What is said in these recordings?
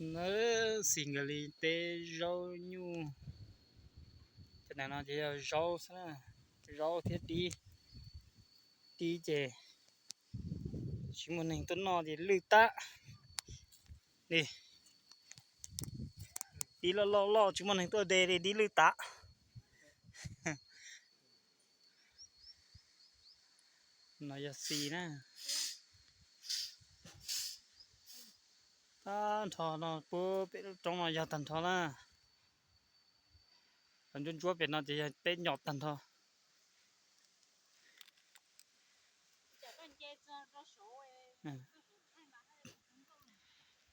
Xis nkawd li teb zaub nyuj. Cov no ces yog zaub xwb na, zaub thiab dib. Dib ces tsis muaj neeg tuaj noj ces lwj tag li. Dib loj loj loj tsis muaj neeg tuaj de li, dib lwj tag. No yog xis na. Tag nrho no puag pem lub roob no yog tag nrho na. Cov ntsuab ntsuab pem no ces yog peb nyom tag nrho.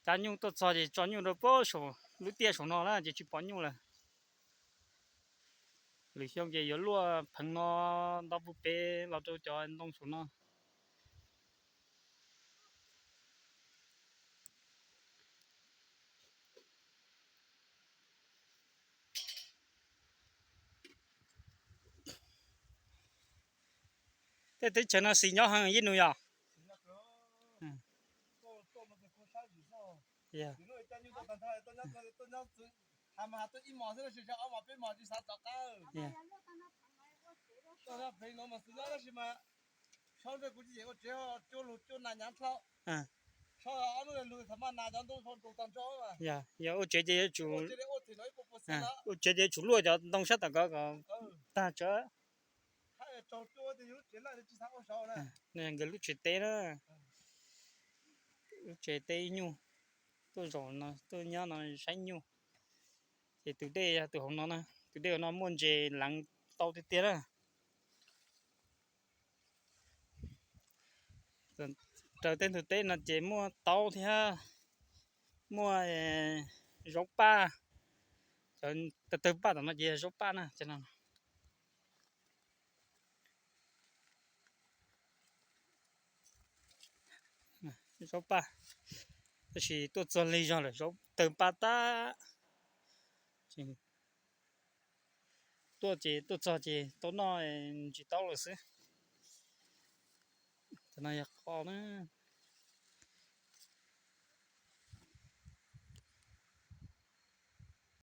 Cab nyuj tuaj txog ces tso nyuj rau puag saum lub tiaj saum no na ces tsis pom nyuj lawm. Lwm xyoo ces yuav luaj pheev no ntau puag pem los rau cov ntoo saum no. Tej teb chaws no xis nyob heev Yij Nus yog. Yog ua tsev ces yuav tsum, ua tsev ces yuav tsum luaj cov ntoo sab tom ko kom tag tsawv. Nkawd lub tsev teb na, lub tsev teb ib nyuag tuaj zaum no tuaj nyob no saib nyuj. Ces tus dej yog tus hauv no na, tus dej hauv no muaj ntses leev tau tiag tiag na. Raws tej ntug teb no ces muaj taub thiab, muaj zaub paj. Cov tawg paj tom no ces yog zaub paj na. Zaub paj, tab sis tuaj txog lig zog lawm, zaub tawg paj tag. Tuaj ces tuaj txog ces tau noj ntsis taub lawm xwb. Cov no yog qos na.